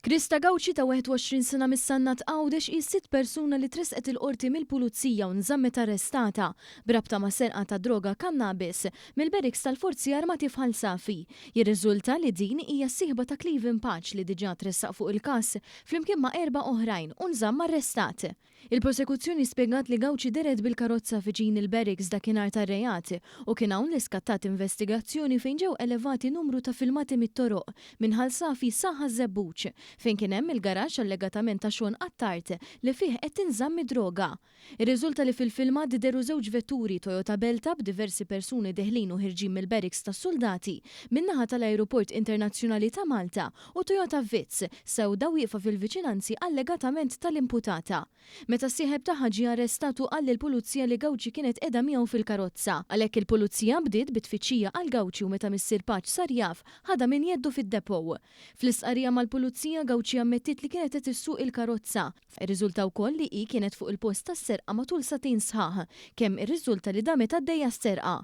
Krista Gauci ta' 21 sena mis-Sannat Għawdex hi s-sitt persuna li tressqet il-Qorti mill-Pulizija u nżammet arrestata b'rabta ma' serqa ta' droga kannabis mill-barracks tal-Forzi Armati f'Ħal Safi. Jirriżulta li din hija s-sieħba ta' Cleven Pace li diġà tressaq fuq il-każ flimkien ma' erba' oħrajn u nżamm arrestat. Il-Prosekuzzjoni spjegat li Gauci dehret bil-karozza viċin il-barracks dakinhar tar-reat u kien hawn li skattat investigazzjoni fejn ġew elevati numru ta' filmati mit-toroq minn Ħal Safi sa Ħaż-Żebbuġ fejn kien hemm il-garaxx allegatament ta' Sean Attard li fih qed tinżamm id-droga. Irriżulta li fil-filmat dehru żewġ vetturi Toyota Belta b'diversi persuni deħlin u ħirġin mill-barracks tas-suldati min-naħa tal-Ajruport Internazzjonali ta' Malta u Toyota Vitz sewda wieqfa fil-viċinanzi allegatament tal-imputata. Meta s-sieħeb tagħha ġie arrestat hu qal lill-Pulizija li Gauci kienet qiegħda miegħu fil-karozza. Għalhekk il-Pulizija bdiet bi tfittxija għal Gauci u meta missier Pace sar jaf, ħadha minn jeddu fid-depot. Fl-istqarrija mal-Pulizija, Gauci ammettiet li kienet qed issuq il-karozza. Irriżulta wkoll li hi kienet fuq il-post tas-serqa matul sagħtejn sħaħ, kemm irriżulta li damet għaddejja s-serqa.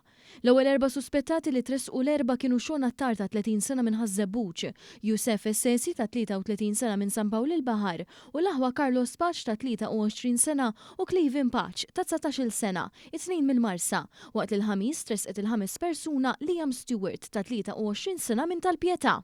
L-ewwel erba' suspettati li tressqu l-Erbgħa kienu Sean Attard ta' 30 sena minn Ħaż-Żebbuġ, Youssef Essesi ta' 33 sena minn San Pawl il-Baħar u l-aħwa Carlos Pace ta' 23 sena u Cleven Pace ta' 19-il sena, it-tnejn mill-Marsa, waqt li l-Ħamis tressqet il-ħames persuna Liam Stewart ta' 23 sena minn Tal-Pietà.